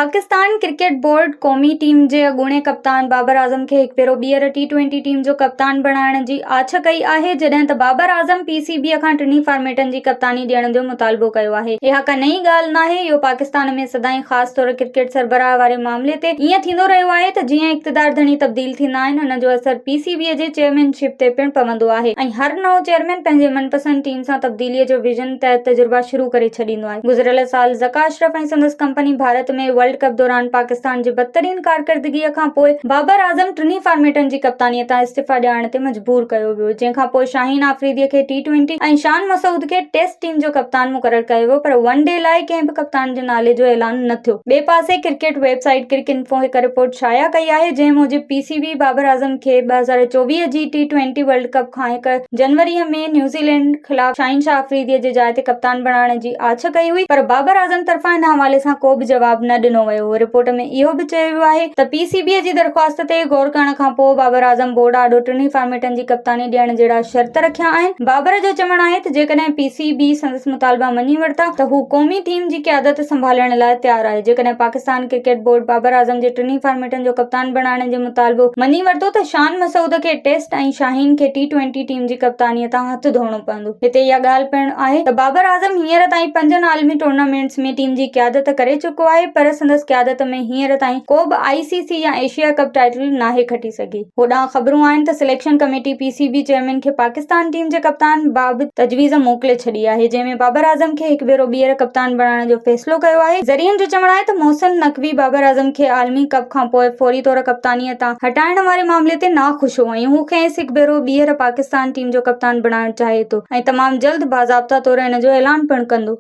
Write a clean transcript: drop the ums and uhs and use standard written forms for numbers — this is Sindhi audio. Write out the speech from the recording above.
پاڪستان ڪرڪيٽ بورڊ قومي ٽيم جي اڳوڻي ڪپتان بابر اعظم کي هڪ ڀيرو ٻيهر ٽي ٽوئنٽي ٽيم جو ڪپتان بڻائڻ جي آڇ ڪئي آهي، جڏهن ته بابر اعظم پي سي بي کان ٽنهي فارميٽن جي ڪپتاني ڏيڻ جو مطالبو ڪيو آهي. اها ڪا نئين ڳالهه ناهي، اهو پاڪستان ۾ سدائين خاص طور ڪرڪيٽ سربراهه واري معاملي تي ائين ٿيندو رهيو آهي ته جيئن اقتدار ڌڻي تبديل ٿيندا آهن ان جو اثر پي سي بي جي چيئرمين شپ تي پڻ پوندو آهي ۽ هر نئون چيئرمين پنهنجي من پسند ٽيم سان تبديلي جو ويزن تحت تجربا شروع ڪري ڇڏيندو آهي. گذريل سال ذڪا اشرف ۽ سندس ڪمپني ڀارت ۾ ورلڊ ڪپ دوران پاڪستان جي بدترين ڪارڪردگيء کانپوء بابر اعظم ٽنهي فارميٽن جي ڪپتانيء تان استعيفيٰ ڏيڻ تي مجبور ڪيو ويو، جنهن کانپوء شاهين آفريديء کي ٽي ٽوئنٽي ۽ شان مسعود کي ٽيسٽ ٽيم جو ڪپتان مقرر ڪيو ويو پر ون ڊي لاء ڪنهن به ڪپتان جي نالي جو اعلان نه ٿيو. ٻئي پاسي ڪرڪيٽ ويب سائيٽ ڪرڪ انفو هڪ رپورٽ شايع ڪئي آهي، جنهن موجب پي سي بي بابر اعظم کي 2024 جي ٽي ٽوئنٽي ورلڊ ڪپ کان هڪ جنوريء ۾ نيوزيلينڊ خلاف شاهين شاهه آفريديء جي جاء تي ڪپتان بڻائڻ جي آڇ ڪئي هئي پر بابر اعظم طرفان ان حوالي سان ڪو به جواب نه ڏنو ويو هو. رپورٽ ۾ اهو به چيو ويو آهي ته پي سي بي جي درخواست تي غور ڪرڻ کانپوء بابر اعظم بورڊ آڏو ٽنهي فارميٽن جي ڪپتاني ڏيڻ جهڙا شرط رکيا آهن. بابر جو چوڻ آهي ته جيڪڏهن پي سي بي سندس مطالبا مڃي ورتا ته هو قومي ٽيم جي قيادت سنڀالڻ لاء تيار آهي. جيڪڏهن پاڪستان ڪرڪيٽ بورڊ بابر اعظم جي ٽنهي فارميٽن جو ڪپتان بڻائڻ جي مطالبو مڃي ورتو ته شان مسعود کي ٽيسٽ ۽ شاهين کي ٽي ٽوئنٽي ٽيم جي ڪپتانيء تان هٿ ڌوئڻو پوندو. هتي اها ڳالهه پڻ آهي ته بابر اعظم هينئر تائين پنجن عالمي ٽورنامينٽس ۾ ٽيم جي قيادت ڪري چڪو آهي پر سندس قيادت ۾ هينئر تائين ڪو به آء سي سي يا ايشيا ڪپ ٽائيٽل ناهي کٽي سگهي. هوڏانهن خبرون آهن ته selection committee P C B chairman کي پاڪستان ٽيم جي ڪپتان بابت تجويز موڪلي ڇڏي آهي جنهن ۾ بابر اعظم کي هڪ ڀيرو ٻيهر ڪپتان بڻائڻ جو فيصلو ڪيو آهي. ذريعن جو چوڻ آهي ته محسن نقوي بابر اعظم کي عالمي ڪپ کانپوء فوري طور ڪپتانيء تان هٽائڻ واري معاملي تي ناخوش هو ۽ هو کيس هڪ ڀيرو ٻيهر پاڪستان ٽيم جو ڪپتان بڻائڻ چاهي ٿو ۽ تمام جلد باضابطا طور ان جو اعلان پڻ ڪندو.